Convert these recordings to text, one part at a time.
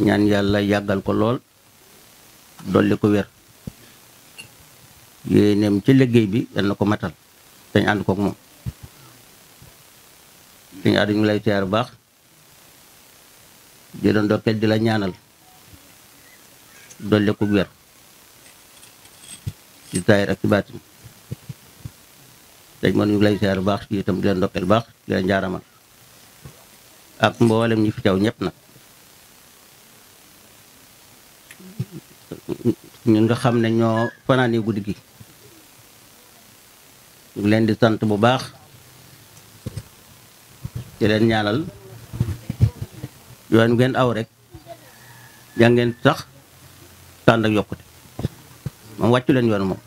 ñaan yàlla yàggal ko lool dolli ko wér yéeneem ci liggéey bi yal na ko matal dañ ànd kook moom dañ àddu ñu lay teer baax di la ndokkeel di la ñaanal dolli ko wér ci taayir ak ci baatin dañ mën ñu lay teer baax ci itam di la ndokkeel baax di la njaaramal ak mboolem ñi fi teew ñëpp nag ñun nga xam ne ñoo fanaani guddi gi ñu ngi leen di sant bu baax di leen ñaanal yoon ngeen aw rek yaa ngeen sax tànd ak yokkute moom wàccu leen yoon moom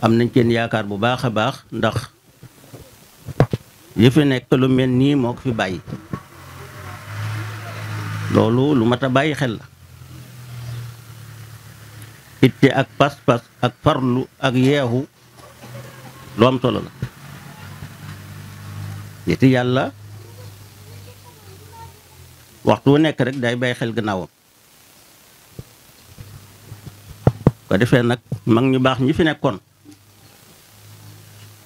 am nañ seen yaakaar bu baax a baax ndax yi fi nekk lu mel nii moo ko fi bàyyi loolu lu mat a bàyyi xel la itte ak pas-pas ak farlu ak yeexu lu am solo la nit yàlla waxtu wu nekk rek day bàyyi xel gannaawam ko defee nag mag ñu baax ñi fi nekkoon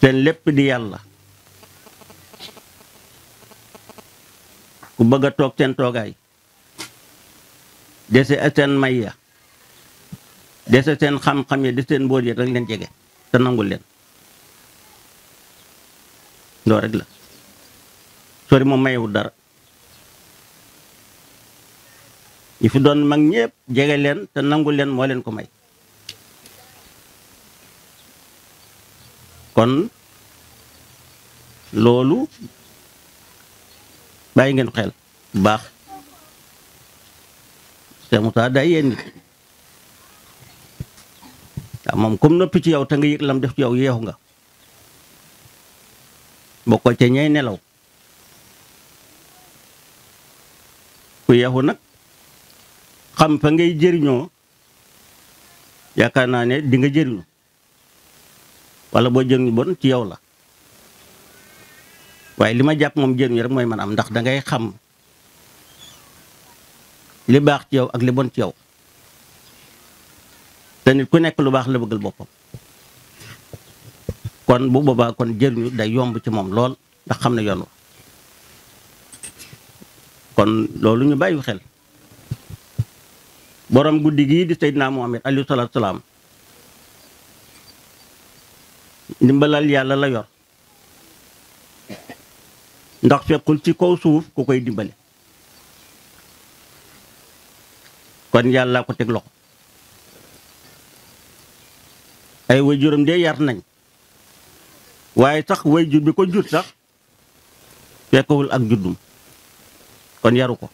seen lépp di yàlla ku bëgg a toog seen toogaay dese seen may ya dese seen xam-xam ya di seen mbóot ya rek leen jege te nangul leen loolu rek la sori moom mayewul dara ñi fi doon mag ñépp jege leen te nangul leen moo leen ko may kon loolu bàyyi ngeen xel bu baax te Moussa day yéen nit waaw moom comme noppi ci yow te nga yëg lam def ci yow yeexu nga bokkoo ca ñay nelaw ku yeexu nag xam fa ngay jëriñoo yaakaar naa ne di nga jëriñu wala boo jëriñu bon ci yow la waaye li ma jàpp moom jëriñu rek mooy man am ndax dangay xam li baax ci yow ak li bon ci yow te nit ku nekk lu baax la bëggal boppam kon bu boobaa kon jëriñu day yomb ci moom lool ndax xam ne yoon wa kon loolu ñu bàyyi xel borom guddi gii di Seydina Muhammad alayhi salaatu salaam ndimbalal yàlla la yor ndax fekkul ci kaw suuf ku koy dimbale kon yàlla ko teg loxo ay waajuram de yar nañ waaye sax waajur bi ko jur sax fekkul ak juddum kon yaru ko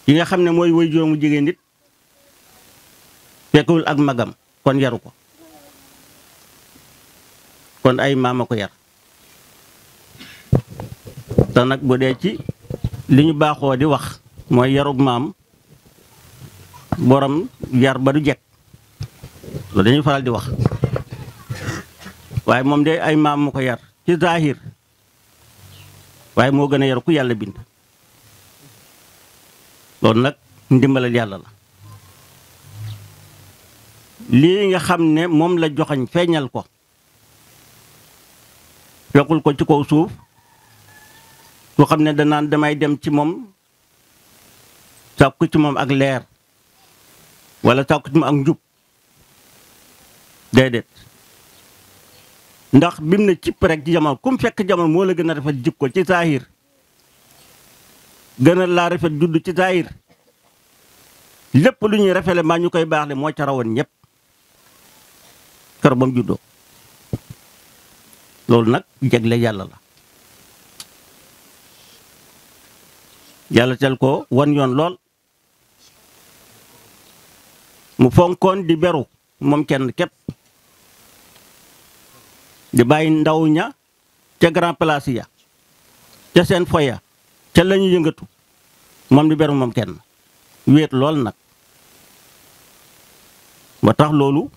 ki nga xam ne mooy waajuram mu jigéen nit fekkul ak magam kon yaru ko kon ay maama ko yar te nag bu dee ci li ñu baaxoo di wax mooy yarug maam borom yar ba du jekk loolu dañuy faral di wax waaye moom de ay maam mu ko yar ci zahir waaye moo gën a yaru ku yàlla bind loolu nag ndimbalal yàlla la lii nga xam ne moom la joxañ feeñal ko fekkul ko ci kaw suuf ku xam ne danaan damay dem ci moom sàkku ci moom ak leer wala sàkku ci moom ak njub déedéet ndax bim ne cipp rek ci jamono kum fekk jamono moo la gën a rafet jikko ci saahir gën a laa rafet judd ci saahir lépp lu ñuy rafetle maa ñu koy baax le moo ca rawoon ñëpp kër ba mu juddoo loolu nag jegle yàlla la yàlla tel ko wan yoon lool mu fonkoon di beru moom kenn képp di bàyyi ndaw ña ca grand place ya ca seen foya ca la ñu yëngatu moom di beru moom kenn wéet lool nag ba tax loolu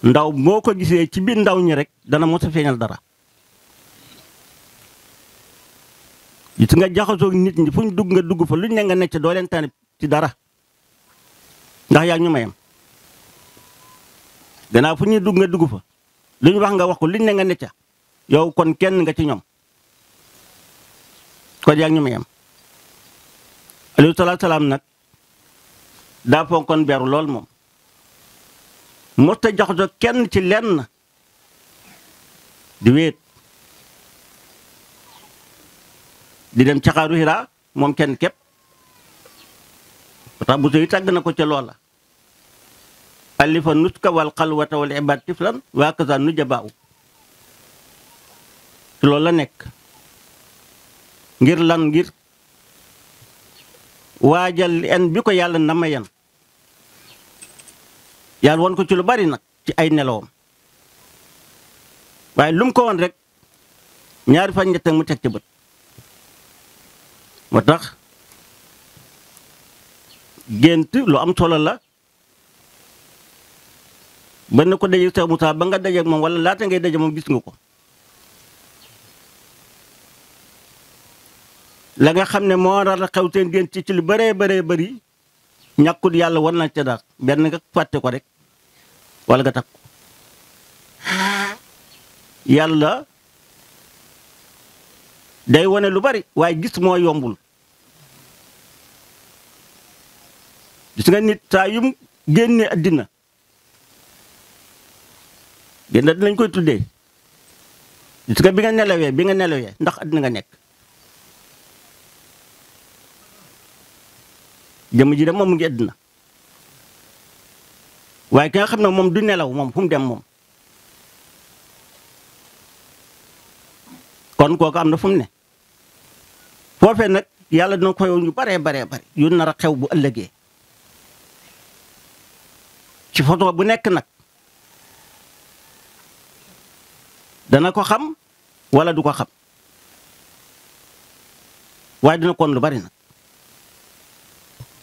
ndaw moo ko gisee ci biir ndaw ñi rek dana mos a feeñal dara gis nga jaxasoo nit ñi fu ñu dugg nga dugg fa luñ ne nga necc doo leen tane ci dara ndax yaa ñu mayam gannaaw fu ñuy dugg nga dugg fa lu ñu wax nga wax ko luñ ne nga necca yow kon kenn nga ci ñoom kon yaa ñu mayam alayhi salaam nag daa fonkoon beru lool moom mosta jaxasoo kenn ci lenn di wéet di dem caxaaru Hira moom kenn képp ba tax bu sooy tàgg na ko ca loola alifa nuska wal xalwata wal ibad tiflan waa kasa nu jabaaw ci loolu la nekk ngir lan ngir waajal en bi ko yàlla na ma yan yàlla won ko ci lu bari nag ci ay nelawam waaye lu mu ko woon rek ñaari fan ñett mu teg ci bët moo tax gént lu am solo la ba na ko dajeeg Seex Musaa ba nga dajeeg moom wala laata ngay daje moom gis nga ko la nga xam ne moo war a xew seen gént ci lu bëree bëri ñàkkul yàlla war na ca daal benn nga fàtte ko rek wala nga takk ko yàlla day wane lu bari waaye gis moo yombul gis nga nit saa yum génne àddina génn dinañ koy tuddee gis nga bi nga nelawee ndax àddina nga nekk jëmm ji de moom mu ngi àddina waaye ki nga xam ne moom du nelaw moom fu mu dem moom kon kooku am na fu mu ne foofee nag yàlla dina ko yow ñu baree yu nar a xew bu ëllëgee ci photo bu nekk nag dana ko xam wala du ko xam waaye dina kon lu bari nag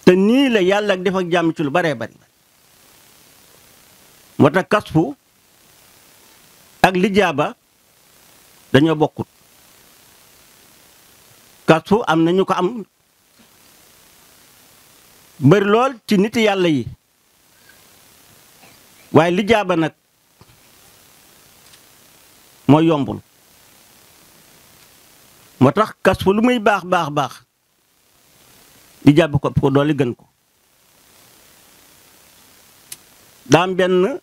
te nii la yàlla ak def ak jàmm ci lu baree bari moo tax kasfu ak lijaaba dañoo bokkut kasfu am na ñu ko am bëri lool ci nit yàlla yi waaye lijaaba nag mooy yombul moo tax kasfu lu muy baax lijaaba ko doole gën ko daam benn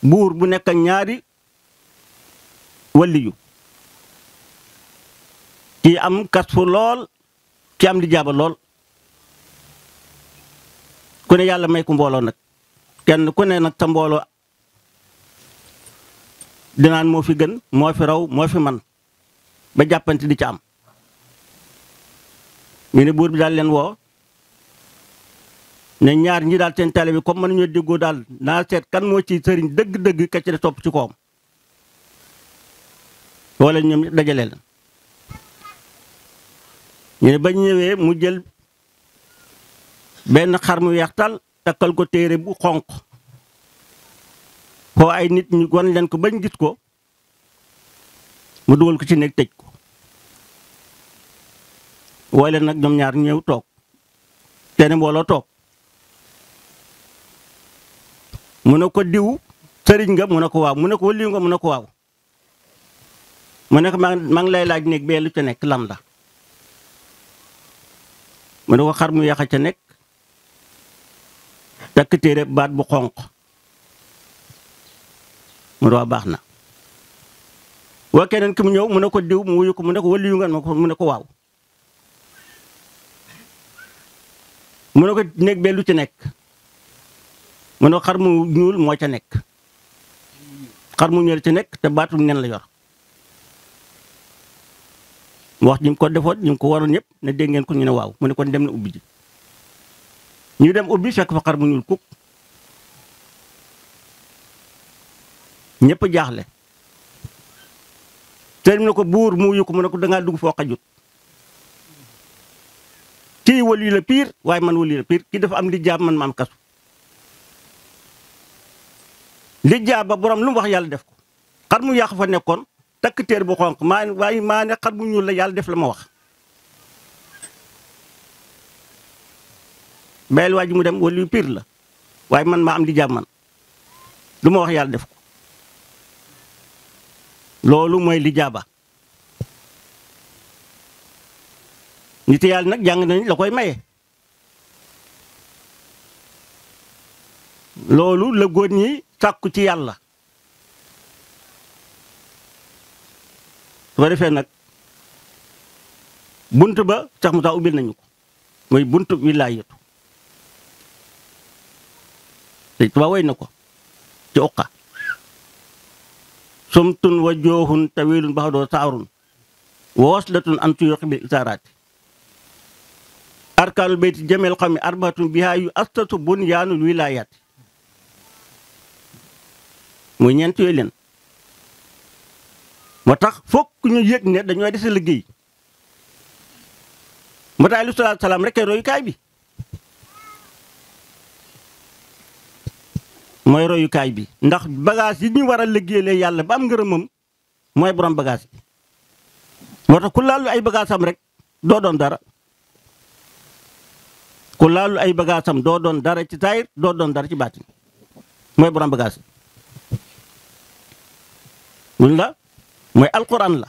buur bu nekk ñaari waliyu kii am kasfu lool kii am lijaaba lool ku ne yàlla may ko mbooloo nag kenn ku ne nag sa mbooloo dinaan moo fi gën moo fi raw moo fi man ba jàppante di ca am ñu ne buur bi daal leen woo ne ñaar ñi daal seen tale bi comme mënuñoo déggoo daal naa seet kan moo ci sëriñ dëgg-dëgg ka ci de topp ci kawam wala ñoom dajale la ñu ne ba ñëwee mu jël benn xar mu weex tal takkal ko téere bu xonq foo ay nit ñu wan leen ko bañ gis ko mu dugal ko ci nekk tëj ko wooy leen nag ñoom ñaar ñëw toog kenn mbooloo toog mu ne ko diw sëriñ nga mu ne ko waaw mu ne ko waliyu nga mu ne ko waaw mu ne ko maa ngi lay laaj néeg bee lu ca nekk lan la mu ne ko xar mu yaxa ca nekk takk téere baat bu xonq mu ne waa baax na waa keneen ki mu ñëw mu ne ko diw mu wuyu ko mu ne ko waliyu nga mu ne ko waaw mu ne ko néeg bee lu ci nekk mu ne ko xar mu ñuul moo ca nekk xar mu ñuul ci nekk te baatu nen la yor mu wax ñi mu ko defoon ñi mu ko waroon ñëpp ne dégg ngeen ko ñu ne waaw mu ne kon dem na ubbi ji ñu dem ubbi fekk fa xar mu ñuul kuk ñëpp jaaxle sëriñ ne ko buur mu wuyu ko mu ne ko dangaa dugg foo xajut kii wali la piir waaye man wali la piir kii dafa am li jaab man ma am kasu li jaab ba borom lu mu wax yàlla def ko xar mu yàq fa nekkoon takk téere bu xonq waaye maa ne xar bu ñuul la yàlla def la ma wax. bàyyil waa ji mu dem wala yu pire la waaye man maa am di jàmm man lu ma wax yàlla def ko loolu mooy li jaaba. nit yàlla nag jàng nañ la koy maye. loolu la góor ñi sàkku ci yàlla. su ko defee nag bunt ba sax mu tax ubbil nañu ko mooy buntu wilaayatu. te tuba woy na ko ci uqa sumtun wa joohun tawilun baxadoo saarun wa waslatun an tuyuqi bil isaaraati arkaanul bayti jameel xawmi arbaatun bihaa yu astatu bunyaanul wilaayaati muy ñeent yooyu leen moo tax fokk ñu yëg ne dañoo dese liggéey moo tax alayhi salaatu salaam rek royukaay bi mooy royukaay bi ndax bagage yi ñu war a liggéeyee yàlla ba am ngërëmam mooy borom bagage yi moo tax ku laalu ay bagage am rek doo doon dara ku laalu ay bagage am doo doon dara ci taayir doo doon dara ci baatin mooy borom bagage yi wuñ la mooy alquran la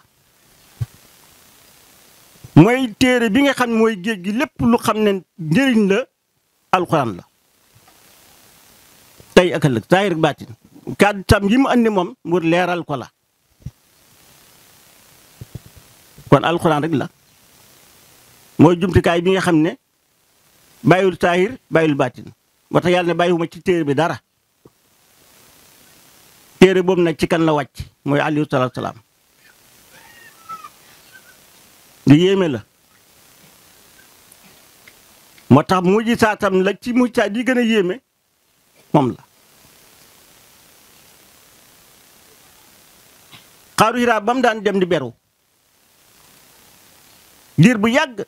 mooy téere bi nga xam ne mooy géej gi lépp lu xam ne njëriñ la alquran la tey ak ëllëg taayir ak baatin kàddu tam yi mu andi moom mu leeral ko la kon alquran rek la mooy jumtukaay bi nga xam ne bàyyiwul taayir bàyyiwul baatin moo tax yàlla ne bàyyiwuma ci téere bi dara téere boobu nag ci kan la wàcc mooy alayhi salaatu salaam lu yéeme la moo tax mujj saatam la ci mujj saat yi gën a yéeme moom la xaaru Hiraa ba mu daan dem di beru diir bu yàgg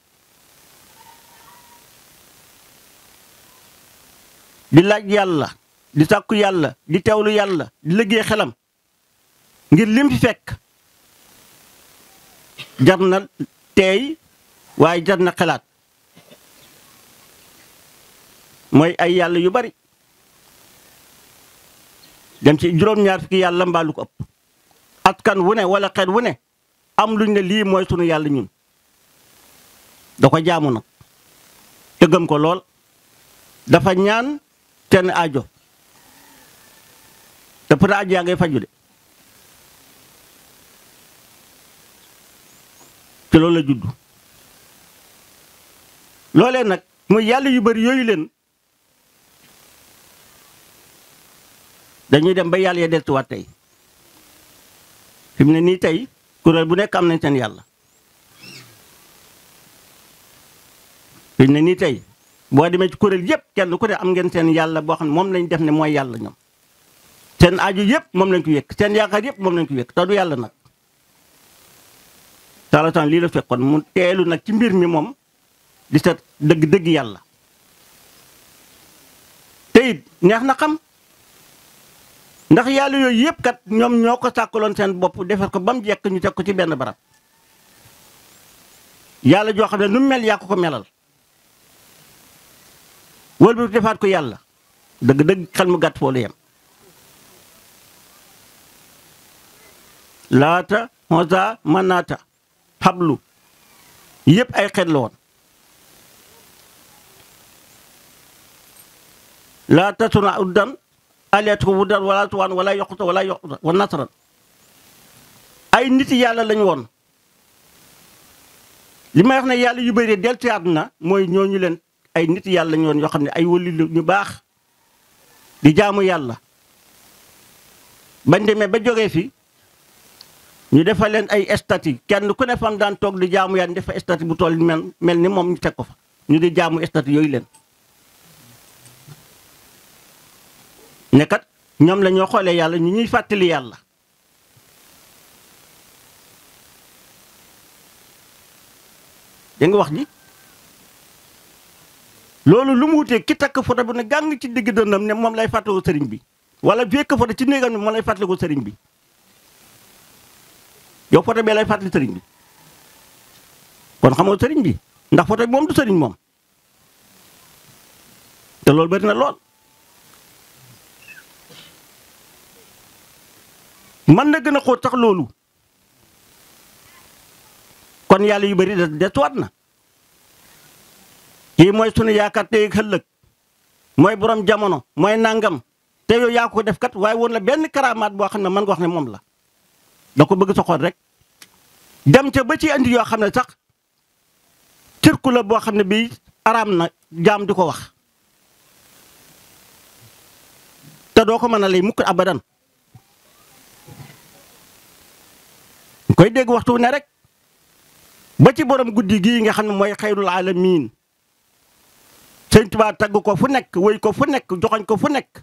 di laaj yàlla di sàkku yàlla di teewlu yàlla di liggéey xelam ngir lim fi fekk jar na teey waaye jar na xelaat mooy ay yàlla yu bari dem ci juróom-ñaar fukki yàlla mbaalu ko ëpp askan wu ne wala xeet wu ne am luñ ne lii mooy sunu yàlla ñun da ko jaamu nag te gëm ko lool dafa ñaan kenn aajo te pour aajo yaa ngay faju de te loolu la juddu loolee nag muy yàlla yu bari yooyu leen dañuy dem ba yàlla ya deltuwaat tey fi mu ne nii tey kuréel bu nekk am nañ seen yàlla fi mu ne nii tey boo demee ci kuréel yëpp kenn ku ne am ngeen seen yàlla boo xam ne moom lañ def ne mooy yàlla ñoom seen aju yëpp moom lañ ko wékk seen yaakaar yëpp moom lañ ko wékk te du yàlla nag taalataan lii la fekkoon mu teelu nag ci mbir mi moom di set dëgg-dëgg yàlla te it neex na xam ndax yàlla yooyu yëpp kat ñoom ñoo ko sàkkaloon seen bopp defar ko ba mu jekk ñu teg ko ci benn barab yàlla joo xam ne nu mel yaa ko melal wël bi defaat ko yàlla dëgg-dëgg xel mu gàtt foo la yem laata Uzza Manaata xablu yëpp ay xeet la woon laata suna uddan aliatu ko wuddan wala tuwaan wala yoquta wala yoquta wa nasran ay nit yàlla lañu woon li may wax ne yàlla yu bëri deltuwaat na mooy ñooñu leen ay nit yàlla lañu woon yoo xam ne ay wëli ñu baax di jaamu yàlla bañ demee ba jógee fi ñu defal leen ay statut kenn ku ne fam daan toog di jaamu yàlla def fa statut bu toll mel ni moom ñu teg ko fa ñu di jaamu statut yooyu leen nekkat ñoom la ñoo xoolee yàlla ñu ñuy fàttali yàlla dégg nga wax ji loolu lu mu wutee ki takk foto bi ne gàng ci digg dënnam ne moom lay fàttaliku sëriñ bi wala fekk foto ci néegam ne moom lay fàttaliku sëriñ bi yow photo bee lay fàttali sëriñ bi kon xamoo sëriñ bi ndax photo bi moom du sëriñ moom te loolu bari na lool. man na gën a xóot sax loolu kon yàlla yu bari desuwaat na kii mooy sunu yaakaar tey ëllëg mooy borom jamono mooy nangam te yow yaa ko def kat waaye woon la benn karamaat boo xam ne mën nga wax ne moom la da ko bëgg sa xool rek dem ca ba ci andi yoo xam ne sax cirku la boo xam ne bii araam na jaam di ko wax te doo ko mën a lay mukk abadan koy dégg waxtu ne rek ba ci borom guddi gii nga xam ne mooy xayrul alamin Sëñ Tuubaa tagg ko fu nekk wéy ko fu nekk joxoñ ko fu nekk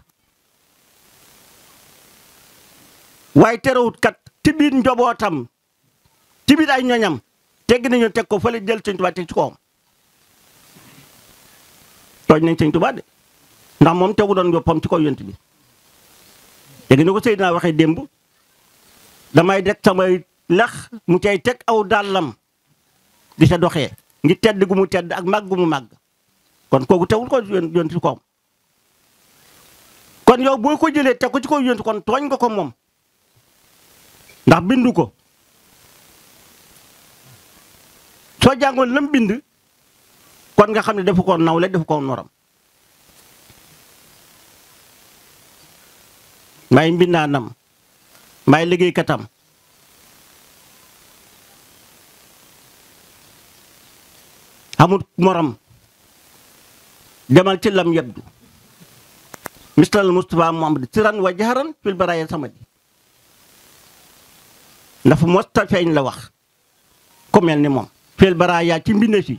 waaye terewut kat ci biir njobootam ci biir ay ñoñam tegg nañu teg ko fële jël Sëñ Tuubaa teg ci kawam tooñ nañ Sëñ Tuubaa de ndax moom tegu doon boppam ci kaw yonent bi léegi ni ko Seydina waxee démb damay deg samay lax mu cay teg aw dàllam di sa doxee ngi tedd gu mu tedd ak màgg gu mu màgg kon kooku tegul ko yonent ci kawam kon yow boo ko jëlee teg ko ci kaw yonent kon tooñ nga ko moom ndax bindu ko soo jàngoon lam bind kon nga xam ne dafa ko nawle dafa ko noram maay mbindaanam maay liggéeykatam amul morom demal ci lam yabdu mislal Mustafa Muhammad siran wa jaharan fil baraya samadi ndafa mosta feeñ la wax ku mel ni moom fil baraya ci mbinde fi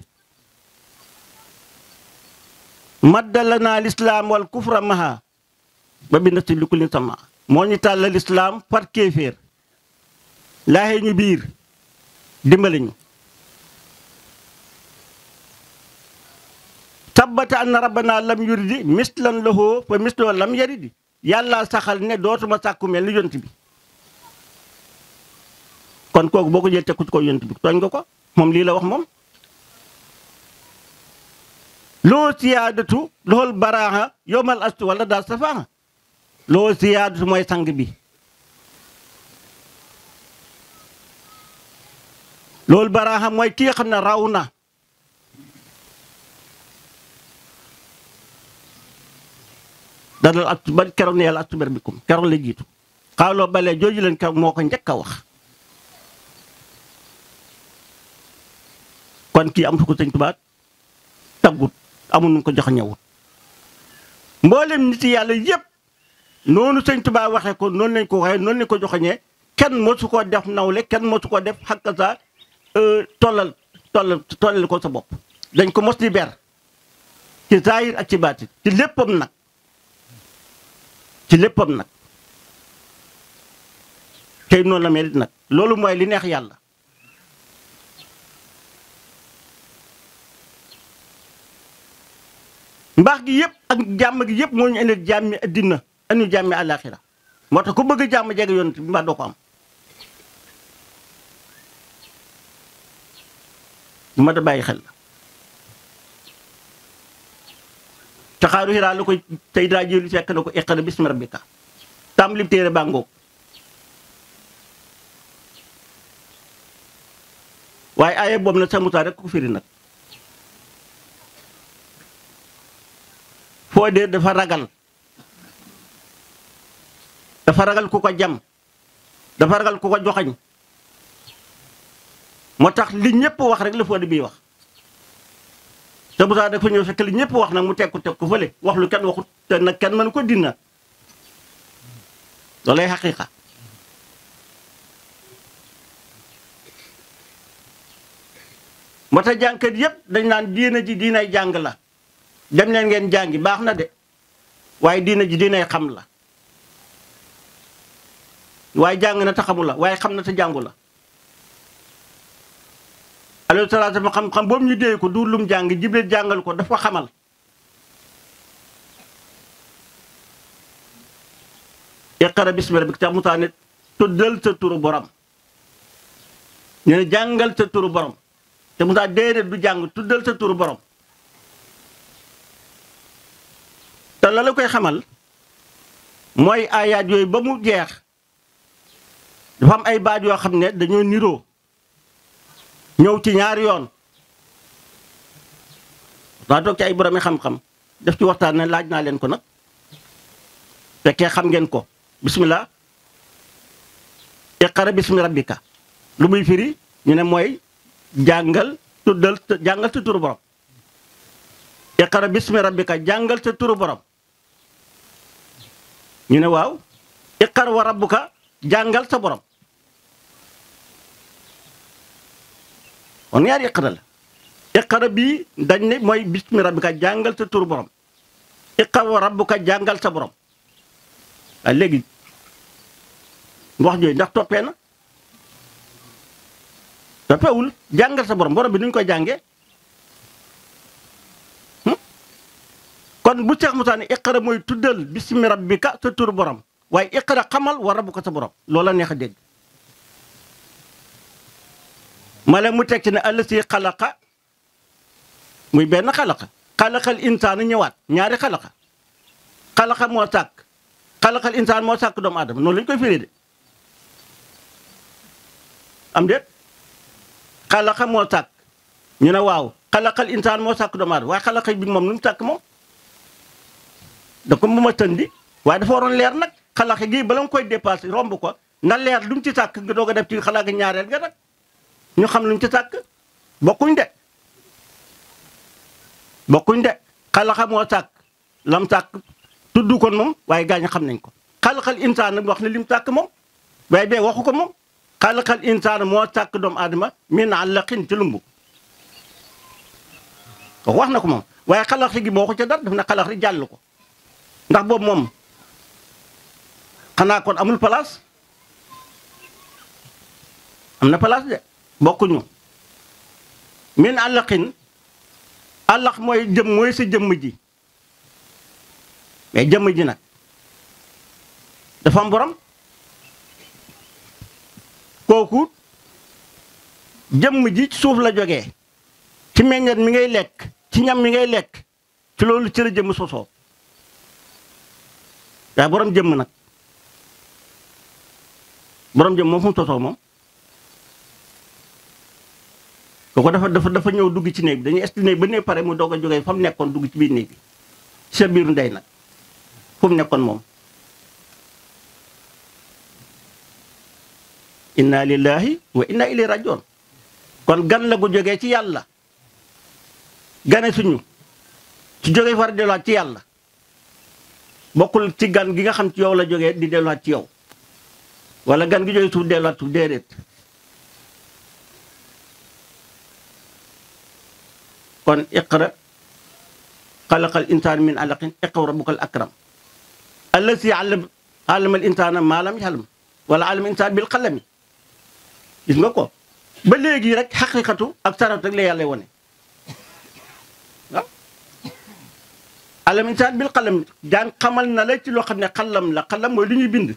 maddalana l'islam wal kufra maha ba bind si li kulli sama moo ñu tàllal l'islam par kéeféer laaxee ñu biir dimbali ñu tabbata anna rabbana lam yuridi mislan lahu fa misloo lam yaridi yàlla saxal ne dootuma sàkku mel ni yonent bi kon kooku boo ko jël teg ko ci ko yonent bi tooñ nga ko moom lii la wax moom loo siyaadatu lool baraaxa yowmal astu wala daal safaaxa loo siyaadatu mooy sang bi loolu baraaxa mooy ki nga xam ne raw na dadal astu ba keroog ne yàlla astu ber bikum keroog la jiitu xawloo balee jooju leen keroog moo ko njëkk a wax kon kii am su ko Sëñ Tuubaa taggut amul nu ko jox ñëwut mboolem nit yàlla yëpp noonu Sëñ Tuubaa waxee ko noonu lañ ko waxee noonu lañ ko joxoñee kenn mosu koo def nawle kenn mosu koo def xakka sa tollal ko sa bopp dañ ko mos di ber ci zaahir ak ci baatin ci léppam nag tey noonu la mel nag loolu mooy li neex yàlla mbaax gi yëpp ak jàmm gi yëpp moo ñu indil jàmmi addina andi jàmmi àllaaxira moo tax ku bëgg jàmm jege yonent bi mbaa doo ko am bu ma da bàyyi xel la taxaaru xiraa la ko tey daa jëlu fekk na ko iqra bismi rabbika tàmbali téere baa ngoog waaye aaya boobu nag samutaa rek ko firi nag foo dee dafa ragal ku ko jam dafa ragal ku ko joxañ moo tax li ñëpp wax rek la foo di bii wax te bu dafa ñëw fekk li ñëpp wax nag mu teg ko fële wax lu kenn waxut te nag kenn mënu ko dinna loolay xaqiiqa moo tax jàngkat yëpp dañ naan diina ji diinay jàng la dem leen ngeen jàngi baax na de waaye diina ji diinay xam la waaye jàng na te xamu la waaye xam na te jàngu la alayhi salaatu wa salaam xam-xam boobu ñu dee ko du lum jàng Jibril jàngal ko dafa xamal iqra bismi rabbika tax musaa ne tuddal sa turu borom ñu ne jàngal sa turu borom te Moussa déedéet du jàng tuddal sa turu borom te la la koy xamal mooy aayaat yooyu ba mu jeex dafa am ay baat yoo xam ne dañoo niroo ñëw ci ñaari yoon daa toog ci ay borom yi xam-xam def ci waxtaan ne laaj naa leen ko nag fekkee xam ngeen ko bismillah iqra bismi rabbika lu muy firi ñu ne mooy jàngal sa turu borom iqra bismi rabbika jàngal sa turu borom ñu ne waaw iqra wa rabbuka jàngal sa borom kon ñaari iqra la iqra bii dañ ne mooy bismi rabbika jàngal sa turu borom iqra wa rabbuka jàngal sa borom waaye léegi wax jooyu ndax toppee na toppeewul jàngal sa borom bi nuñ koy jàngee kon bu Cheikh Moussa ne iqra mooy tuddal bismi rabbika sa turu borom waaye iqra xamal wa rabbuka sa borom loola neex a dégg mala mu teg ci ne allasi xalaqa muy benn xalaqal insaana ñëwaat ñaari xalaqa moo sàkk xalaqal insaan moo sàkk doomu aadama noonu lañu koy firi de am déet xalaqa moo sàkk ñu ne waaw xalaqal insaan moo sàkk doomu aadama waaye xalaqa bi moom lu mu sàkk moom da ko moom a tëndi waaye dafa waroon leer nag xalaqa gi bala nga koy dépassé romb ko na leer lu mu ci sàkk nga doog a def ci xalaqa ñaareel nga nag ñu xam lu mu ci sàkk bokkuñ de xalaqa moo sàkk lam sàkk tudd kon moom waaye gaañ xam nañ ko xalaqal insaan nag wax ne lim sàkk moom waaye bee waxu ko moom xalaqal insaan moo sàkk doomu aadama min alaqin ci lumbu kooku wax na ko moom waaye xalaqa gi moo ko ca dara daf na xalaqa jàll ko ndax boobu moom xanaa kon amul place am na place de bokkuñu min alaqin àllax mooy sa jëmm ji mais jëmm ji nag dafa am borom kooku jëmm ji ci suuf la jógee ci meññet mi ngay lekk ci ñam mi ngay lekk ci loolu ci la jëmm sosoo waaye borom jëmm nag borom jëmm moom fu mu sosoo moom kooku dafa ñëw dugg ci néeg bi dañuy estimé ba ne pare mu doog a jógee fa mu nekkoon dugg ci biir néeg bi ci sa biiru ndey nag fu mu nekkoon moom inna lillahi wa inna ilayhi rajiun kon gan la gu jógee ci yàlla gane suñu ci jógee far delluwaat ci yàlla bokkul ci gan gi nga xam ci yow la jógee di delluwaat ci yow wala gan gi jógee suuf delluwaat suuf déedéet kon iqra xalaqal insaan min alaqin iqra rabbukal akram allasi allama al insaana maa lam yaxlam wala allama insaan bil qalami gis nga ko ba léegi rek xaqiqatu ak sarat rek la yàlla wone waaw allama insaan bil qalami jaan xamal na la ci loo xam ne xalam la xalam mooy lu ñuy bind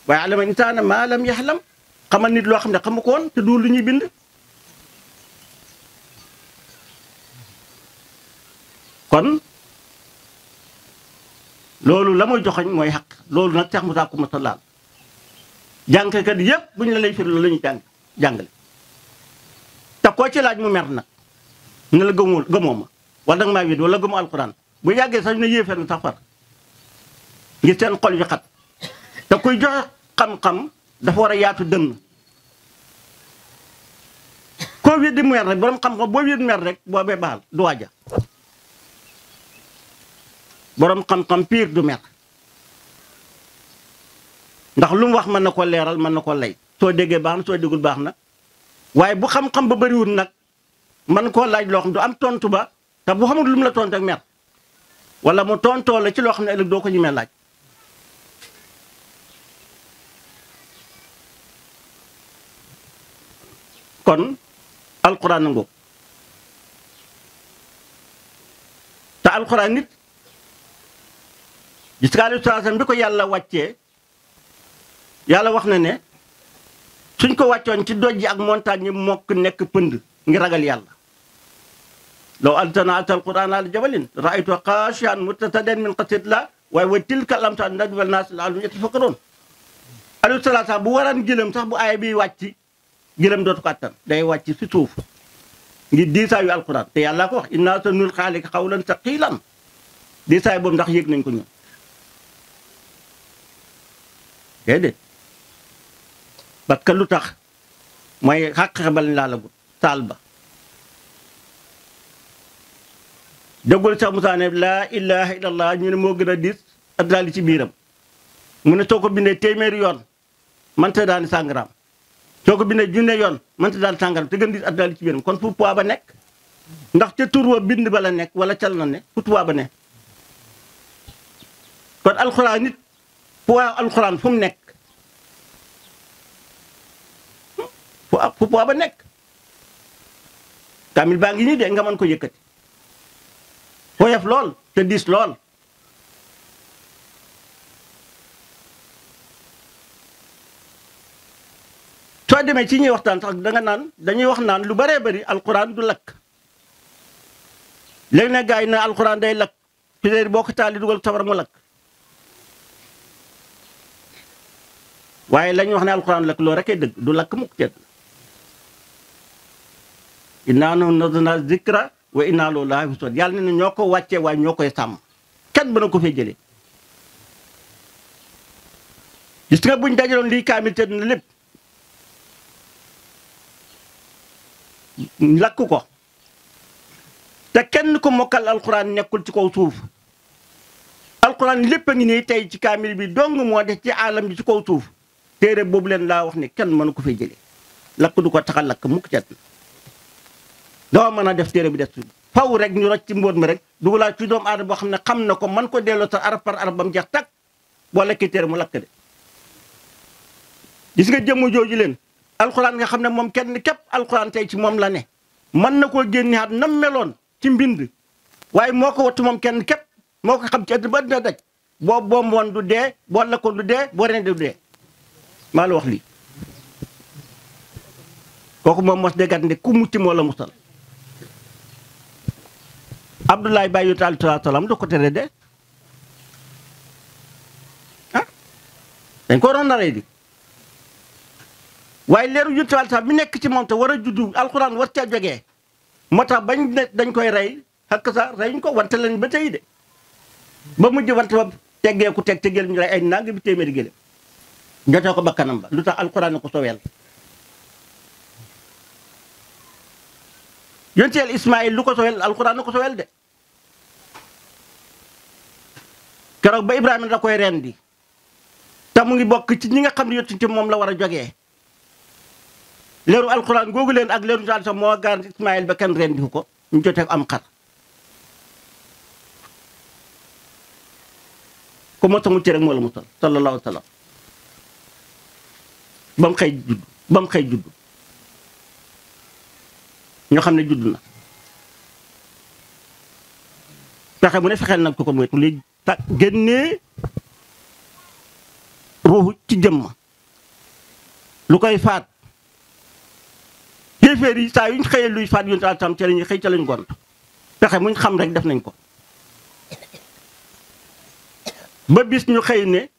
waaye allama insaana maa lam yaxlam xamal nit loo xam ne xamu ko woon te du lu ñuy bind kon loolu la muy joxoñ mooy xaq loolu nag Cheikh Moussa ko mos a laal jàngkat yëpp bu ñu la lay firi loolu la ñuy jàngale te koo ci laaj mu mer nag ne la gëmoo ma wala danga maa wéet wala gëmoo alquran bu yàggee sax ne yéefar nga sax far ngir seen xol yu xat te kuy joxe xam-xam dafa war a yaatu dënn koo wéet di mer rek borom xam-xam boo wéet mer rek boobee baal du waaja borom xam-xam piir du mer ndax lu mu wax mën na ko leeral mën na ko lay soo déggee baax na soo déggul baax na waaye bu xam-xam ba bëriwul nag mën koo laaj loo xam du am tontu ba te bu xamul lu mu la tontu ak mer wala mu tontoo la ci loo xam ne ëllëg doo ko ñemee laaj kon alquran na ngoog te alquran nit gis nga alayhi salaam bi ko yàlla wàccee yàlla wax na ne suñ ko wàccoon ci doj yi ak montagne yi mokk nekk pënd ngi ragal yàlla law anzalna alquran ala jabalin ra'aytu khashi'an mutasaddian min khashyatillah waaye wa tilka al-amthal nadribuha linnaasi la'allahum yatafakkarun alayhi salaatu bu waraan gëlëm sax bu aaya bi wàcc gëlëm dootu ko attan day wàcc si suuf ngir diisaayu alquran te yàlla ko wax inna sanulqi alayka qawlan thaqilan diisaay boobu ndax yëg nañ ko ñun déedéet parce que lu tax mooy xàq bal laa la taal ba déggul sax Musaa ne laa ilaha illallah ñu ne moo gën a diis adduna li ci biiram mu ne soo ko bindee téeméeri yoon mënta daani sàngaraam soo ko bindee junne yoon mënta daan sàngaraam te gën diis adduna li ci biiram kon fu poids ba nekk ndax ca tur wa bind ba la nekk wala cal na ne fu poids ba nekk kon alxuraan nit poids alxuraan fu mu nekk fu poids ba nekk kaamil baa ngi nii de nga mën ko yëkkati woyof lool te diis lool soo demee ci ñuy waxtaan sax danga naan dañuy wax naan lu baree bari alxuraan du lakk léegi nag gars yi na alxuraan day lakk pileer boo ko taali dugal safara mu lakk waaye la ñuy wax ne alxuraan lakk loolu rek ay dëgg du lakk mukk ceet innaa nahnu nazzalnaa zikra wa innaa lahu laafizuun yàlla ne ñoo ko wàccee waaye ñoo koy sàmm kenn mën na ko fee jëlee gis nga buñ dajaloon lii kaamil te na lépp lakk ko te kenn ko mokkal alxuraan nekkul ci kaw suuf alxuraan lépp a ngi nii tey ci kaamil bi dong moo def ci alam bi ci kaw suuf téere boobu leen laa wax ne kenn mënu ko fee jëlee lakk du ko tax a lakk mukk cet doo mën a def téere bi des faw rek ñu rocc ci mbóot mi rek dugalaat ci doomu aadama boo xam ne xam na ko man ko delloo sa arab par arab ba mu jeex tag boo lekkee téere mu lakk de gis nga jëmm jooju leen alxuraan nga xam ne moom kenn képp alxuraan tey ci moom la ne mën na koo génneaat nam meloon ci mbind waaye moo ko wattu moom kenn képp moo ko xam ci ëtt ba dina daj boo bomboon du dee boo lakkoon du dee boo ren du dee maa la wax lii kooku moom mos déggat ne ku mucc moo la musal Abdoulaye Baye yonent alayhi salaam du ko tere de ah dañ ko waroon naree di waaye leeru yonent alayhi salaam bi nekk ci moom te war a juddu alxuraan war caa jógee moo tax bañ ne dañ koy rey xakk sa reyuñ ko wante lañ ba tey de ba mujj wante ba teggee ku teg te gël ñu rey ay nang bi téeméeri gëlëm jotee ko bakkanam ba lu tax alxuraan na ko soweel yonteel Ismaïl lu ko sowel alxuraan na ko sowel de keroog ba Ibrahima da koy rendi te mu ngi bokk ci ñi nga xam ne yottu ci moom la war a jógee leeru alxuraan googu leen ak leeru daal sax moo garanti Ismaïl ba kenn rendi ko ñu jotee ko am xar ko moo sa mucc rek moo la musal sallallahu alayhi wa sallam ba mu xëy judd ñoo xam ne judd na fexe mu ne fexeel nag ko moytu li ta génnee ruuxu ci jëmm lu koy faat yéeféer yi saa yuñ xëyee luy faat yonent al tam ca lañuy xëy ca lañ gont fexe muñ xam rek def nañ ko ba bis ñu xëy ne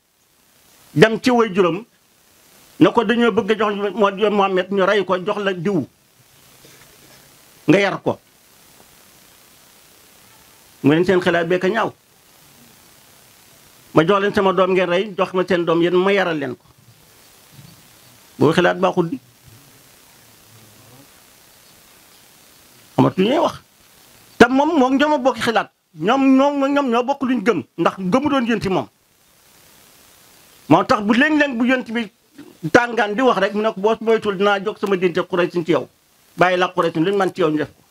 dem ci way juróom na ko dañoo bëgg a jox moo Muhammad ñu rey ko jox la diw nga yar ko mu leen seen xalaat bee ka ñaaw ma jox leen sama doom ngeen rey jox ma seen doom yéen ma yaral leen ko boo xalaat baaxul di xamatu ñuy wax te moom moom ñoom a bokki xalaat ñoom ñoo bokk luñ gëm ndax gëmu doon yénti moom moo tax bu léeg-léeg bu yént bi tàngaan di wax rek mu ne ko boo moytul dinaa jox sama diinte Quraysh ci yow bàyyi la Quraysh luñ man ci yow ñu def ko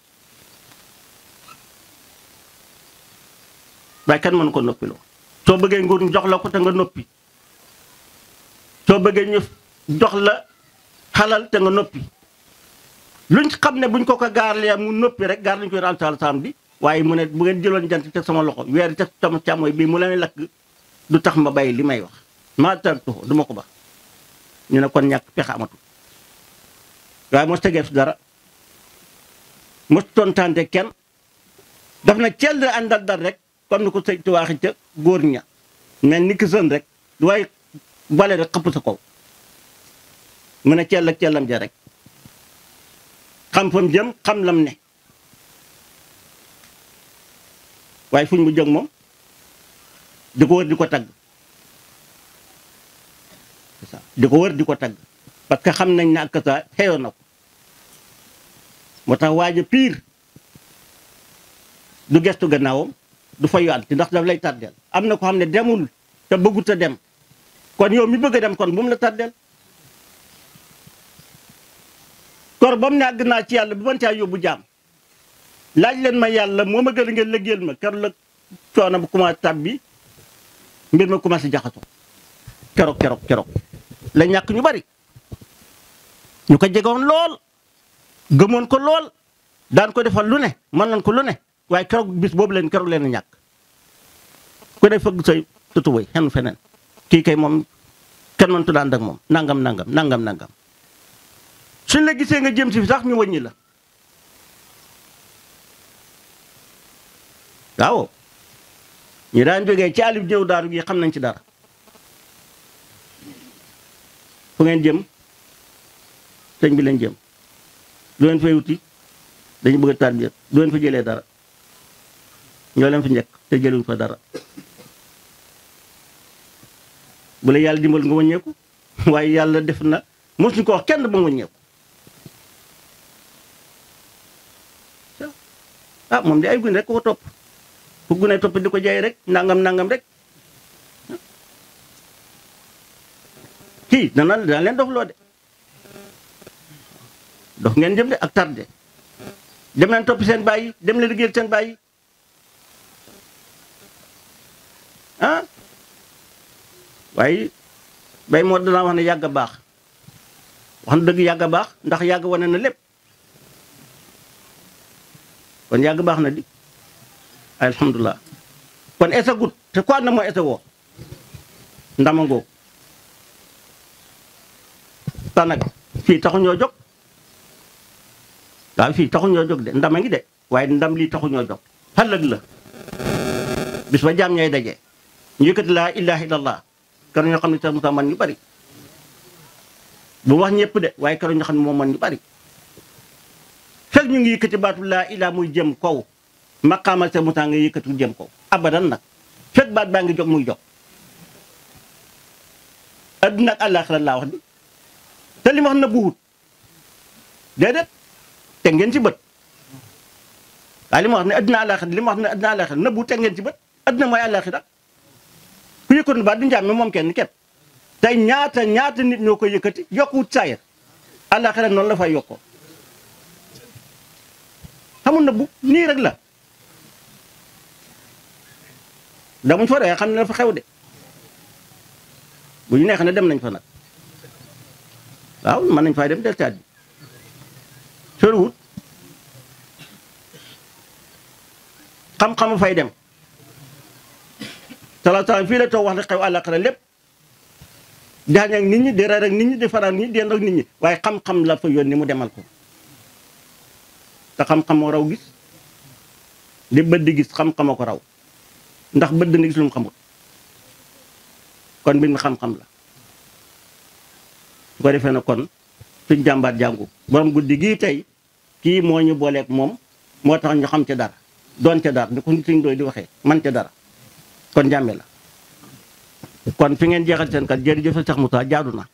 waaye kenn mënu ko noppiloo soo bëggee nguur ñu jox la ko te nga noppi soo bëggee ñu jox la xalal te nga noppi luñ xam ne buñ ko gaarlee mu noppi rek gaar lañ koy ral saam bi waaye mu ne bu ngeen jëloon jant teg sama loxo weer teg sama càmmooy bii mu leen lakk du tax ma bàyyi li may wax maa tartuxu du ma ko ba ñu ne kon ñàkk pexe amatu waaye mos tegee su dara mos tontante kenn daf na cell àndal dal rek comme ni ko sëñ tu waaxi ca góor ña mais ni ki sën rek waaye bale rek xëpp sa kaw mu ne cell ak cellam ja rek xam fam jëm xam lam ne waaye fuñ mu jóg moom di ko wër di ko tagg c'est ça di ko wër di ko tagg parce que xam nañ ne ak sa xeyoon na ko moo tax waaja piir du gestu gannaawam du fa yoon ndax daf lay tàddeel am na ko xam ne demul te bëggut a dem kon yow mi bëgg a dem kon bu mu la tàddeel kor ba mu ne àgg naa ci yàlla bu mën caa yóbbu jaam laaj leen ma yàlla moo ma gën a ngeen liggéeyal ma keroog la coono bu commencé tab bi mbir ma commencé jaxasoo keroog la ñàkk ñu bari ñu ko jegoon lool gëmoon ko lool daan ko defal lu ne mën nañ ko lu ne waaye keroog bis boobu leen keroog leen a ñàkk ku ne fëgg say tutuway xen feneen kii kay moom kenn mëntu daan ak moom nangam suñ la gisee nga jëm si fi sax ñu wëññi la waaw ñu daan jógee ci alif ñëw daaru gi xam nañ ci dara fu ngeen jëm sëñ bi lañ jëm du leen fay wuti dañu bëgg a tarbiya du leen fa jëlee dara ñoo leen fi njëkk te jëluñ fa dara bu la yàlla dimbal nga wëññeeku waaye yàlla def na mosuñ ko wax kenn ba mu wëññeeku ah moom di ay gune rek ko topp fu gune topp di ko jaay rek nangam rek kii dana leen dox loo de dox ngeen jëm de ak tardé dem leen topp seen bàyyi dem leen liggéeyal seen bàyyi ah waaye bay moo danaa wax ne yàgg a baax wax na dëgg yàgg a baax ndax yàgg wane na lépp kon yàgg baax na di alhamdulilah kon esa gut te ko na moo esa woo ndama ngoo ta nag fii taxu ñoo jóg waaw fii taxu ñoo jóg de ndama ngi de waaye ndam lii taxu ñoo jóg xalëg la bis ba jaam ñooy daje ñu yëkkati laa ilaha illallah keroog ñoo xam ne sax Moussa man ñu bari bu wax ñëpp de waaye keroog ñoo xam ne moom man ñu bari fekk ñu ngi yëkkati baatu laa ilaa muy jëm kaw maqaamal sa Moussa nga yëkkati jëm kaw abadan nag fekk baat baa ngi jóg muy jóg adduna ak àllaaxira laa wax di te li ma wax na buwut déedéet teg ngeen ci bët waaye li ma wax ne adduna àllaaxira li ma wax ne adduna àllaaxira na buwut teg ngeen ci bët adduna mooy àllaaxira ku yëkkati baat di njaam mi moom kenn képp tey ñaata nit ñoo koy yëkkati yokkuwut saayir àllaaxira noonu la fay yokkoo xamul na bu nii rek la damuñ fa de xam ne dafa xew de bu ñu neexee ne dem nañ fa nag waaw mën nañ fay dem deltaat bi soriwut xam-xamu fay dem salaam fii la toog wax ne xew àllaaxira lépp jaañ ak nit ñi di reer ak nit ñi di faral nit ñi di yend ak nit ñi waaye xam-xam la fa yónni mu demal ko te xam-xam moo raw gis di bët di gis xam-xama ko raw ndax bët dina gis lu mu xamul kon mbir mi xam-xam la su ko defee na kon suñ jàmbaat jàngu borom guddi gii tey kii moo ñu booleeg moom moo tax ñu xam ca dara doon ca dara ni ko suñ doy di waxee man ca dara kon jàmme la kon fi ngeen jeexal seen kat jërëjëf Cheikh Moussa jaadu na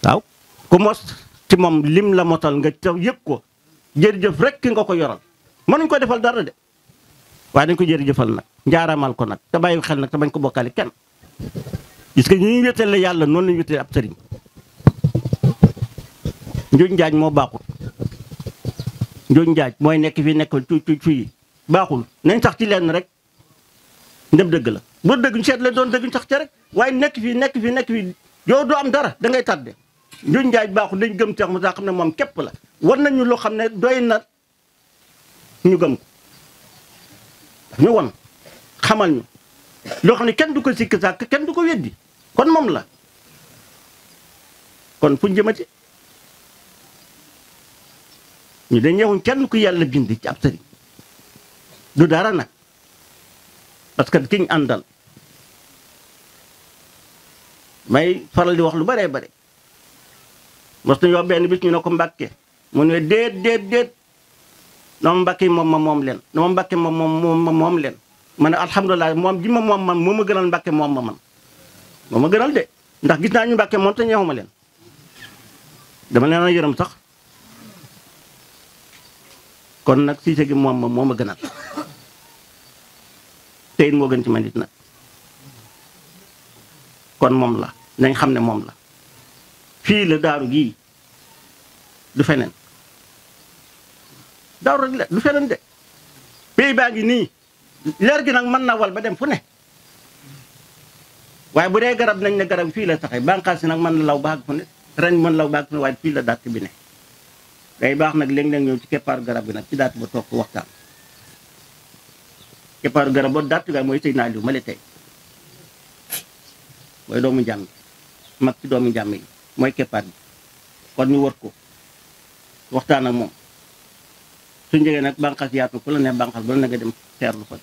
waaw ku mos ci moom lim la motal nga taw yëg ko jërëjëf rek ki nga ko yoral mënuñ ko defal dara de waaye dañ ko jërëjëfal nag njaaramal ko nag te bàyyi xel nag te bañ ko bokkaale kenn gis nga ñu wéetal la yàlla noonu lañu wéetale ab sëriñ njuuj njaaj moo baaxul njuuj njaaj mooy nekk fii nekk tuuti fii baaxul nañ sax ci lenn rek ndem dëgg la bu dëgg ñu seet leen doon dëgg ñu sax ci rek waaye nekk fii yow doo am dara da ngay tardé njuuj njaaj baaxul dañ gëm Cheikh Moussa xam ne moom képp la war nañu loo xam ne doy na ñu gëm ko ñu won xamal ñu loo xam ne kenn du ko sikk sàkk kenn du ko weddi kon moom la kon fuñ jëmati ñu de ñëwuñ kenn ku yàlla bind ci ab sëriñ du dara nag parce que kiñ àndal may faral di wax lu baree bare mos nañu wax benn bis ñu ne ko Mbàkke mu ne déet dama Mbàkke moom leen dama Mbàkke moom leen ma ne alhamdulilah moom ji ma moom man moo ma gënal Mbàkke moom man moo ma gënal de ndax gis naa ñu Mbàkke moom te ñeexuma leen dama leen a yërëm sax kon nag Cissé gi moom moo ma gënal te it moo gën ci man it nag kon moom la nañ xam ne moom la fii la daaru gii du feneen daaru rek la du feneen de pays baa ngi nii leer gi nag mën na wal ba dem fu ne waaye bu dee garab nañ ne garab fii la saxee bànqaas si nag mën na law ba àgg fu ne ren mën law ba àgg fu ne waaye fii la dàtt bi ne day baax nag léeg-léeg ñëw ci keppaaru garab gi nag ci daat ba toog waxtaan keppaaru garab boo daat gaay mooy sëy naa liw male tey mooy doomu njàmm mag ci doomu njàmm yi mooy keppaar bi kon ñu wër ko waxtaan ak moom su njegee nag bànqaas yaatu fu la ne bànqaas bu la ne nga dem teerlu fa